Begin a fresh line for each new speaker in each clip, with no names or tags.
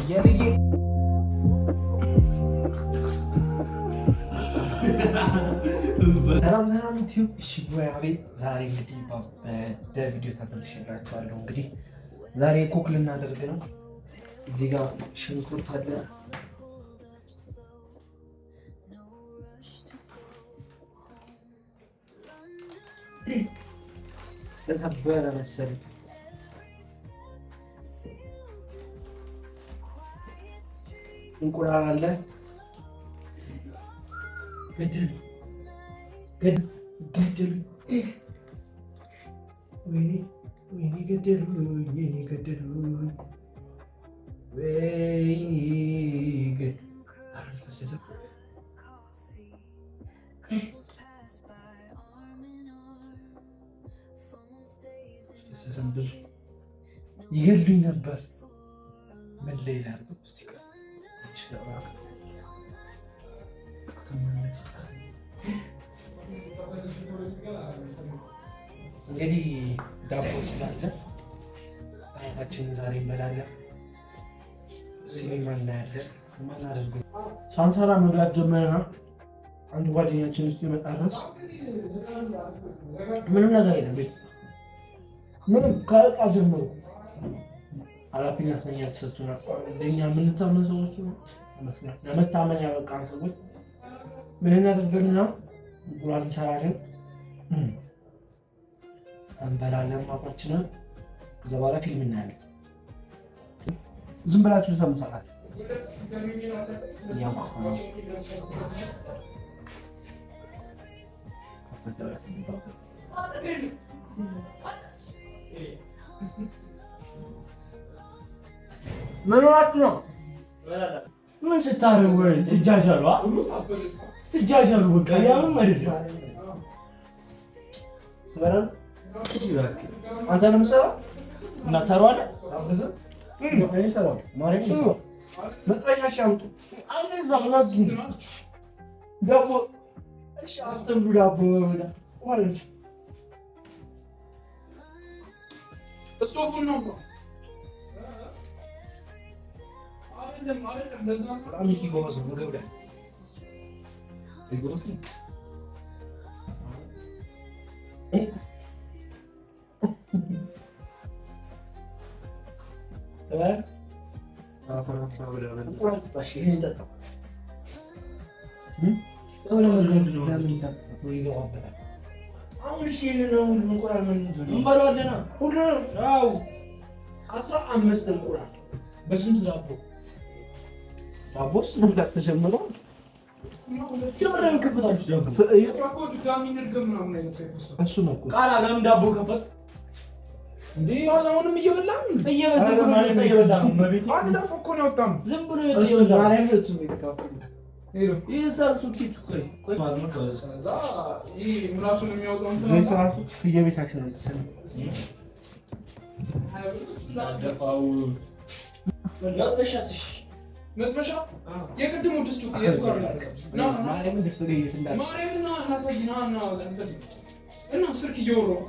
የልዬ ሰላም ሰላም ዩቲዩብ እሺ አቤት። ዛሬ እንግዲህ በቪዲዮ ተመልሼላችኋለሁ። እንግዲህ ዛሬ cook ልናደርግ ነው። እዚህ ጋር ሽንኩርት አለ፣ ተሰበረ መሰለኝ። እንቁላል አለ። ገደሉ ገደሉ፣ ወይኔ ወይኔ ገደሉ፣ ወይኔ ገደሉ፣ ወይኔ አልፈሰሰም። አልፈሰሰም። ብዙ ይገሉኝ ነበር። ምን ላይ ላድርገው? እስቲ እንግዲህ ዳቦ ስላለ እራታችንን ዛሬ እንበላለን። ሲኒማ እናያለን። ማናደርገው ሳንሰራ መብላት ጀመረና አንዱ ጓደኛችን ውስጥ የመጣ ድረስ ምንም ነገር የለም ቤት ምንም ከእቃ ጀምሮ ኃላፊነት ለእኛ ተሰጥቶናል። ለእኛ የምንታመን ሰዎች ለመታመን ያበቃን ሰዎች ምን እናደርገንና እንቁላል እንሰራለን፣ እንበላለን ማፋችንን። ከዛ በኋላ ፊልም እናያለን። ዝም ብላችሁ ሰምታላችሁ። ምን ሆናችሁ ነው?
ምን ስታረጉ ስትጃጃሉ ስትጃጃሉ፣ በቃ ያም አይደለም።
ትበላለህ? አንተ ነው የምትሰራው?
እና ትሰራዋለህ?
መጥበሻ አምጡ። ዳቦ እሺ፣ አትብሉ ዳቦ በጣም ጎበዝ ነው ምግብ ላይ። 15 እንቁላል በስንት ዳቦ? ዳቦስ መብላት ተጀምሯል። እሱ ነው እኮ
ቃል ለምን ዳቦ ከፈት
እንዴ? አሁንም እየበላ ነው።
እየበላ ነው። መቤቴ
አንድ ዳቦ እኮ ነው ያወጣነው።
ዝም ብሎ እየበላ ነው።
ማርያም እሱ የተካፈለ
ይህ እሱ ኪት ቆይ ቆይ ማለት ነው።
ከዛ ይህ ምላሱን የሚያወጣው እንትን
ዘይት እራሱ ከየቤታችን ነው የምትሰራው።
ደፋው መጥበሻስ? እሺ
መጥበሻ የቅድሙ ድስቱ የቱ ጋር ነው? ና ና
ማርያምን ደስ ብሎኝ የት እንዳለ
ማርያምን ና እናሳይ ና ና እና ስልክ እያወራሁ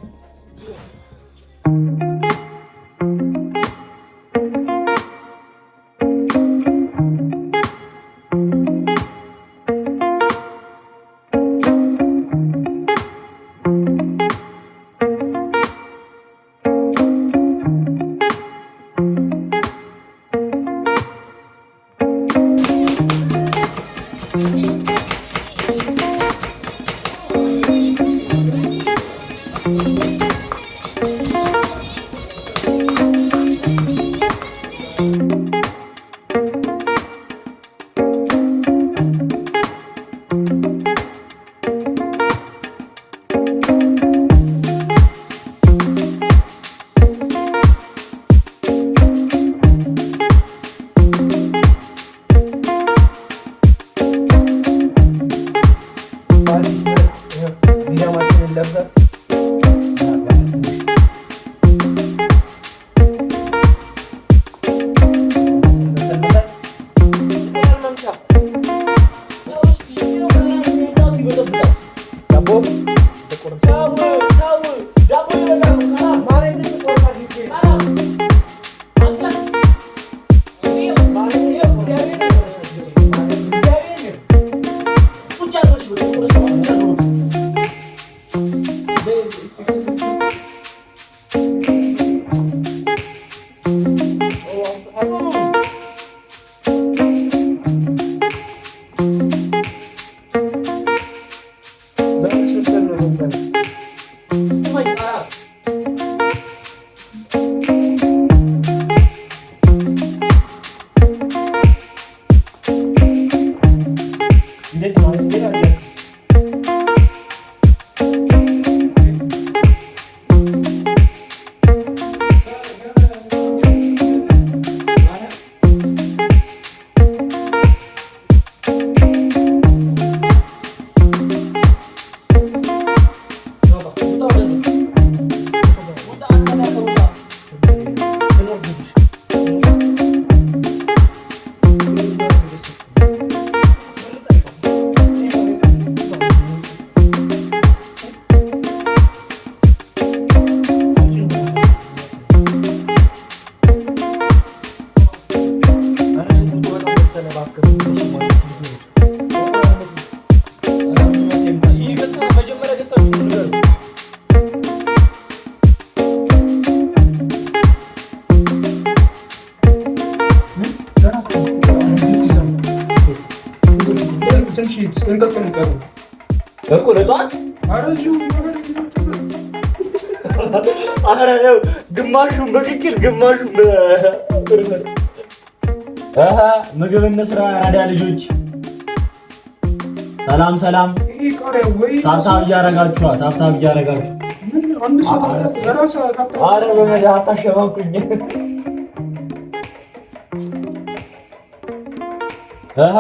እባክህ ብዙ ነው።
ይህ ገዝተህ መጀመሪያ ገዝታችሁ ንገሩ።
ትንሽ እንቀቅል ቀሩ
እኮ ለጠዋት
ኧረ እዚሁ
ኧረ ያው ግማሹን በቅቅል ግማሹን በፍርፍር። አሀ ምግብ እንስራ አራዳ ልጆች። ሰላም ሰላም።
ይሄ ቃሪያ ወይ
tap tap እያረጋችሁ tap tap እያረጋችሁ።
ምን አንድ ሰው ራስህ tap tap
አረ በመድኃኒዓለም አታሸማቁኝ። አሀ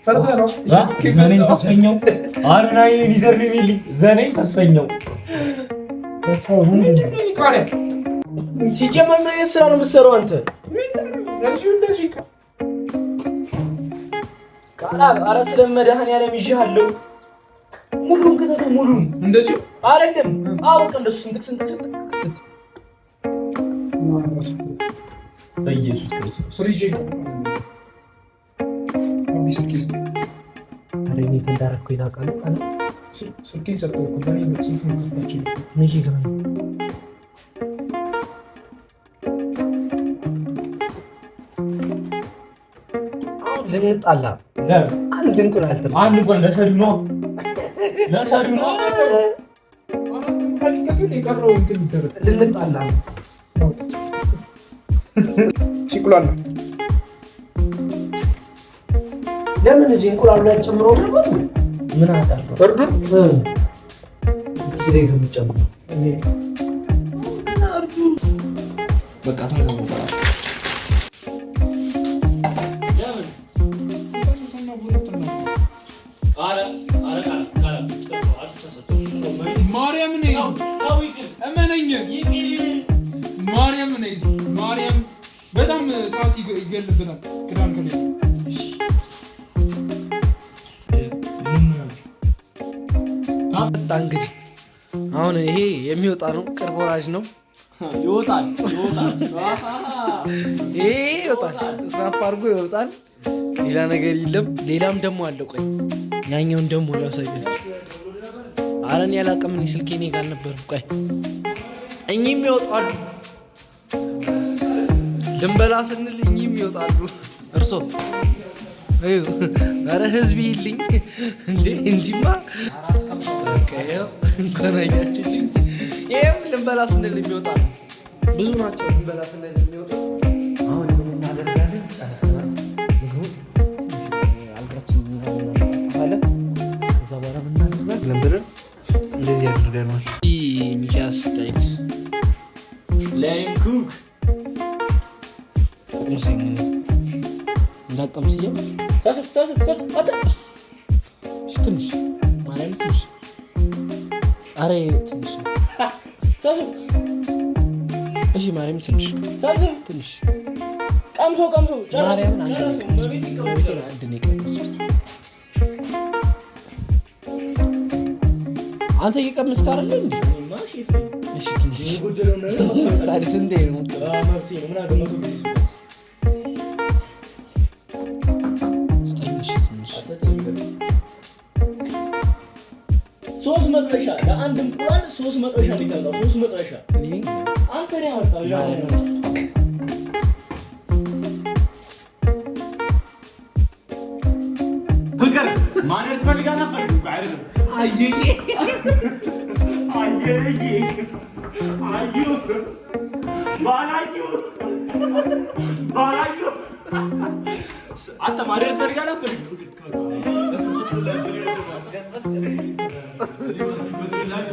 ፈርተህ ነው።
ዘነኝ ተስፈኛው አረናይ ሊዘር ነው የሚልኝ ዘነኝ ተስፈኛው።
ምንድን ነው ይሄ ቃሪያ?
ሲጀመር ምን አይነት ስራ ነው የምትሰራው አንተ?
እዚሁ እንደዚህ
ቃላብ አረ ስለ መድኃኒዓለም ይዤሃለሁ። ሙሉን ክተተው ሙሉን
እንደዚሁ
አይደለም። አዎ በቃ እንደሱ ስንጥቅ ስንጥቅ ስንጥቅ በኢየሱስ ክርስቶስ
ፍሪጅ አቢ ስልኬን ስጠኝ።
ኧረ እኔ የት እንዳደረኩኝ ታውቃለህ? ቃል
ስልኬን ሰጠው እኮ በእኔ ስልክ መክፈት አልችልም።
ሚኪ ጋር ነው። አሁን ልንጣላ
ለምን
አንድ እንቁላል ትርፍ
አንድ እንኳን ለሰሪው ነው ለሰሪው ነው።
አራት እንቁላል ይቀቅል፣ የቀረው እንትን ይደረግ
ልንጣላ ነው።
ሲቁላላ
ለምን እዚህ እንቁላሉ ላይ ጨምሮ ነበር? ምን አውቃለሁ።
እርዱን
እዚህ ላይ ከምጨምረው
በቃ ተንከባከባ።
ለምን አረ አረ ቃላብ ቃላብ አትሳሳት።
ማርያምን አይዝም፣ እመነኝ፣ ማርያምን አይዝም። ማርያም በጣም ሰዓት ይገልብናል። ክዳን ከሌለ
ወጣ እንግዲህ አሁን ይሄ የሚወጣ ነው። ቅርብ ወራጅ ነው።
ይወጣል ይወጣል።
ይሄ ይወጣል፣ snap አድርጎ ይወጣል። ሌላ ነገር የለም። ሌላም ደግሞ አለ። ቆይ ያኛውን ደግሞ ላሳያችሁ። ኧረ እኔ አላውቅም። እኔ ስልኬ እኔ ጋር አልነበረም። ቆይ እኚህም ይወጣሉ። ልንበላ ስንል እኚህም ይወጣሉ። እርሶ እዩ። ኧረ ህዝብ ይልኝ እንዴ እንጂማ በቃ ይኸው እንኳን አያችሁልኝ። ይሄም ልንበላ ስንል የሚወጣ ነው። ብዙ ናቸው ልንበላ ስንል የሚወጡ። አሁን ምን እናደርጋለን? ጨርሰናል ምግቡን። ትንሽ አልጋችን ምናምን እናነጣጥፋለን። ከዛ በኋላ ምን እናደርጋለን ብለን እንደዚህ አድርገነዋል። ሚኪያስ diet
ላይም cook
ቅምሰኝ እንዳቀምስ እያል
ሰብስብ ሰብስብ ሰብስብ አታ
እሺ፣ ትንሽ ማርያም ትንሽ፣ ኧረ ትንሽ ነው።
ሰብስብ
እሺ ማርያም ትንሽ
ሰብስብ
ትንሽ
ቀምሶ ቀምሶ ጨረሱ
ማርያምን አንድ
ጨረሱ።
ነው
መቤት
የቀመስኩት።
ይቀምሱ
እመቤቴን
ጨረሱ።
አንድ ነው የቀመስኩት። አንተ እየቀመስክ አይደለ እንዴ?
እኔማ ሼፍ ነኝ።
እሺ ትንሽ
የጎደለውን ነገር መቅመስ አለብኝ።
ታዲያ ስንቴ ነው?
አዎ፣ መብቴ ነው። ምን አለ መቶ ጊዜ ስበል።
ስጠኝ። እሺ ትንሽ
አልሰጥህም፣ ይቅርታ። ሶስት መጥበሻ ለአንድ እንቁላል ሶስት መጥበሻ እንዴት አመጣው? ሶስት መጥበሻ
እኔ
አንተ ነው ያመጣው። ያ ነው።
ፍቅር ማደር ትፈልጋለህ? አትፈልግም? ቆይ አይደለም።
አየዬ
አየዬ አዩ ባላዩ ባላዩ
አንተ ማደር ትፈልጋለህ? አትፈልግም?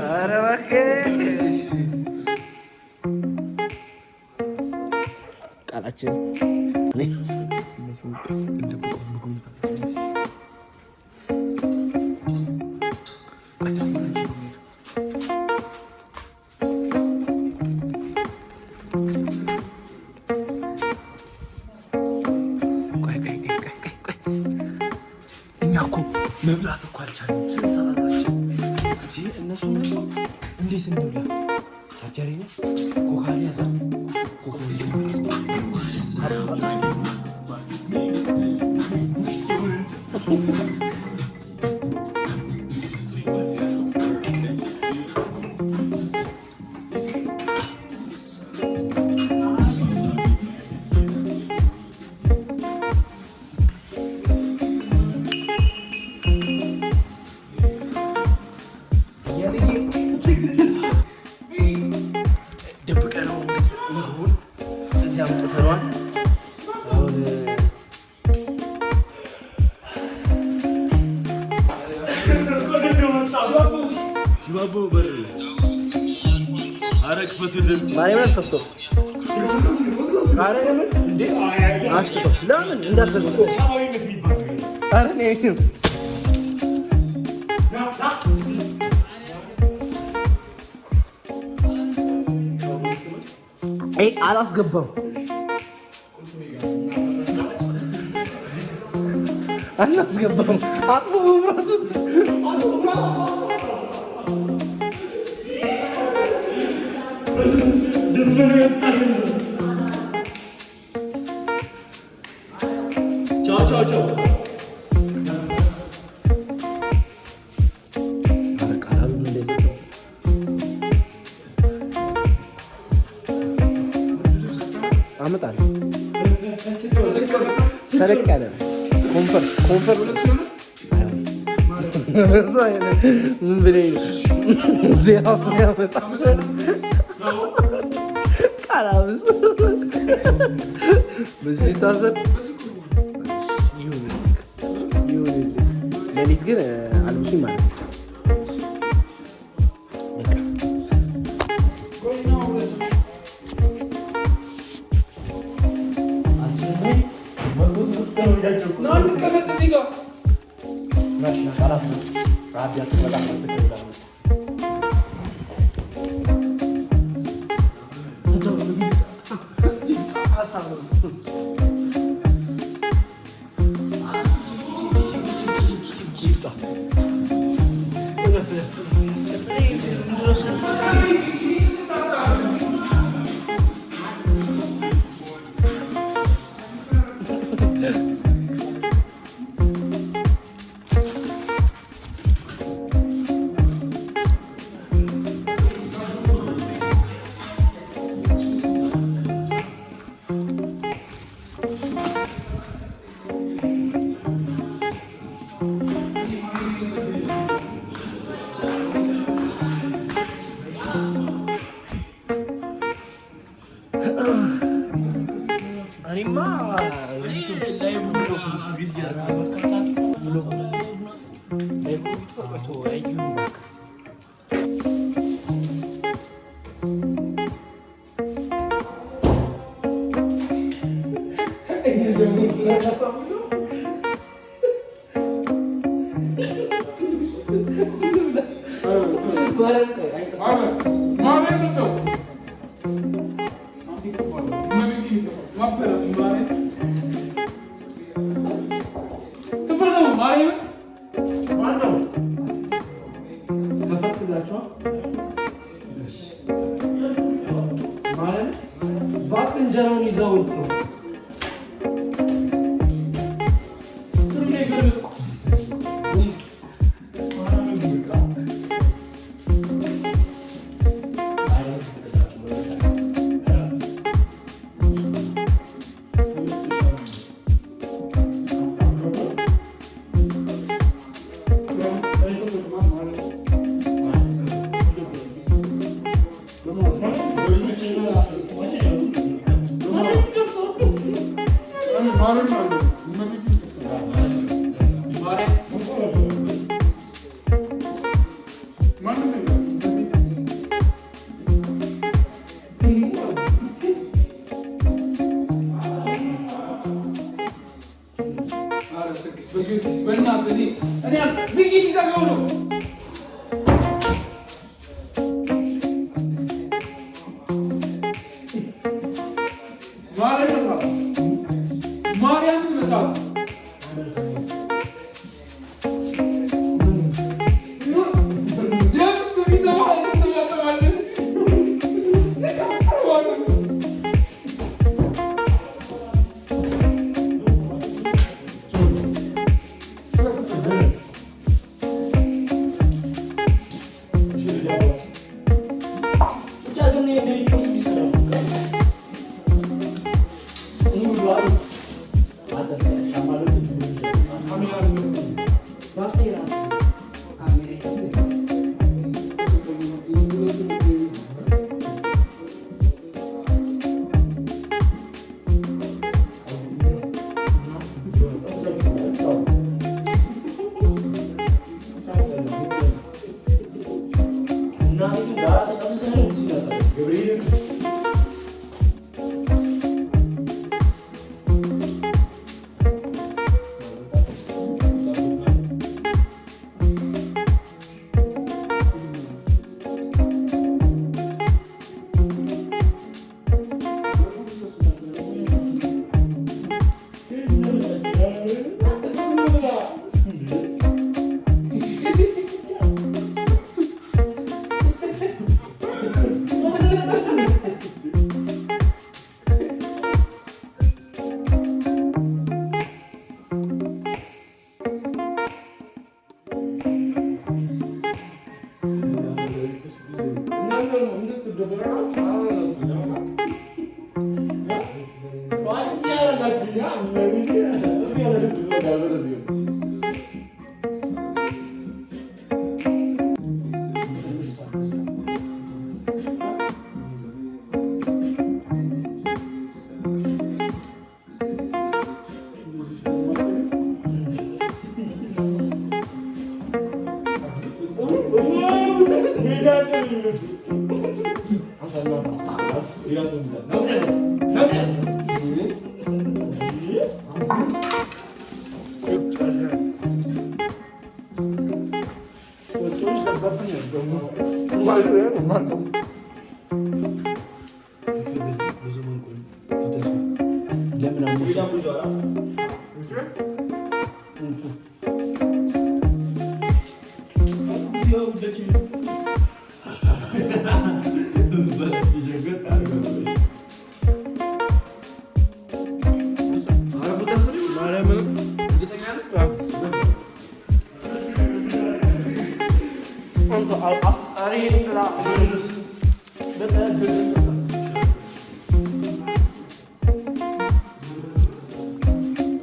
ኧረ እባክህ ቃላችን ቆይ ቆይ ቆይ ቆይ ቆይ ቆይ እኛ እኮ መብላት እኮ አልቻልንም። ስንት ሰዓታችን እንጂ እነሱ መጥተው እንዴት እንብላ? ቻርጀር ይነስ ኮካ ሊያዛ ኮካ ደብቀ ነው እንግዲህ ምግቡን እዚህ አምጥተነዋል። አሁን
ሽባቦ በር ኧረ ክፈቱልን።
ማርያምን አልከፍተው። ኧረ ለምን እንዴ? አሽትቶ ለምን እንዳትዘጉ። ኧረ እኔ አላስገባም አናስገባም። አጥፎ መብራቱን።
ቻው ቻው ቻው።
ኧረ ቃላሉ እንደዚህ ነው። አመጣለሁ። ተለቅ ያለ ነው። Comfort comfort እሱ አይነት ምን ብለህ ነው? እዚህ እራሱ ያመጣል። ቃላብስ በዚህ ይታሰር ይሁንልህ፣ ይሁንልህ። ሌሊት ግን አልብሱኝ ማለት ነው። በቃ።
ና እንቀመጥ እዚህ ጋር።
ይውጣ። እኔማ
ማርያም ነው። አንተ ይከፋል። እመቤቴን ይከፋል። ማበላት ማርያም ክፈተው። ማርያምን።
ማነው? ከፈትላችኋል? ማለት እባክህ እንጀራውን ይዘው ነው።
ጥሩ ነው የገለጥኩት። ማርያም ነው። እመቤቴን ይከፋል። ማርያም ማንም የለም። እመቤቴን። ኧረ ስክስ በጊዮርጊስ በእናትህ እኔ ሚኪ ይዘጋው ነው። ማርያም መስራት ማርያምን መስራት ደም እስከሚጠባ እንጠባጠባለን እንጂ ንከስረዋለን።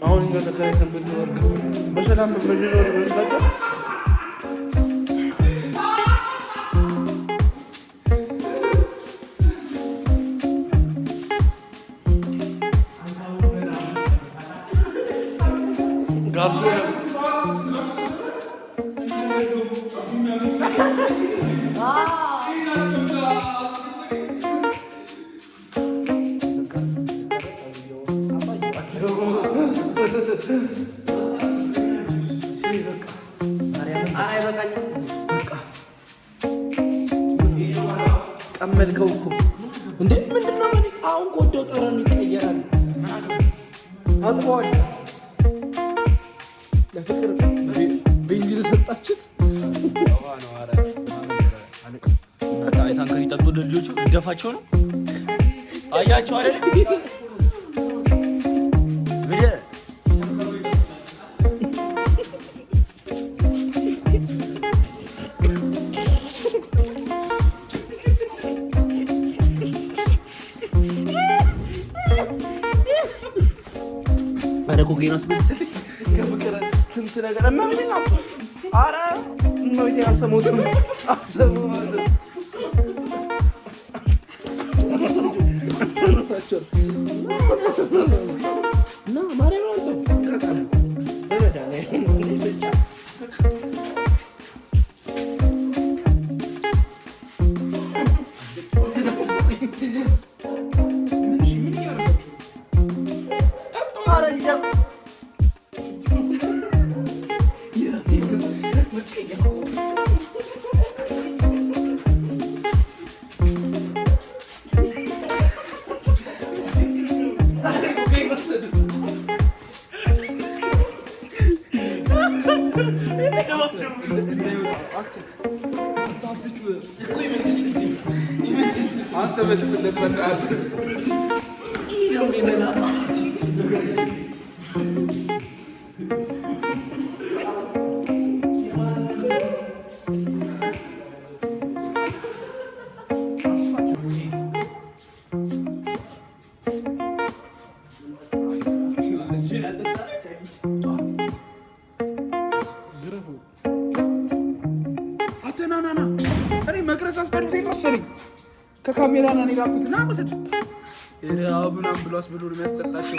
አሁን እኛ ተከራይተን ብንኖር ግን በሰላም ብንኖር ይመስላችኋል? ጋብዞ ቀመልከው እኮ እንዴ! ምንድን ነው? አሁን ጎዳው፣ ጠረኑ ይቀየራል። አጥበዋል። ለፍቅር ቤንዚን ሰጣችሁት።
ታንከር ይጠጡ ልጆቹ ደፋቸው ነው። አያቸው አይደል?
ኧረ ኮኬን አስመልስልኝ። ከፍቅር ስንት ነገር እመቤቴን ኧረ እመቤቴን አልሰማሁትም አልሰማሁትም። እና ማርያምን አልተው በመድኃኒዓለም ብቻ
አንተ መልስለት በእናትህ። አተናናና እኔ መቅረጽ አስጠልቶኝ መሰለኝ ከካሜራ ና እኔ ላኩት እና ውሰድ ምናምን ብሎ አስብሎ ነው የሚያስጠጣቸው።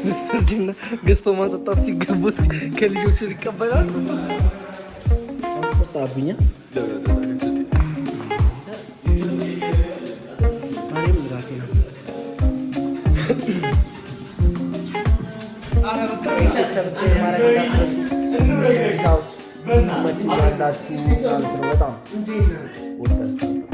በስተርጅና ገዝቶ ማጠጣት ሲገቡት ከልጆቹ ይቀበላሉ። ጠጣብኛ ማርያም ራሴ ነው። Subscribe ማድረግ እንዳትረሱ። Peace out። ትመቹኛላችሁ ማለት ነው። በጣም ወዳችሁ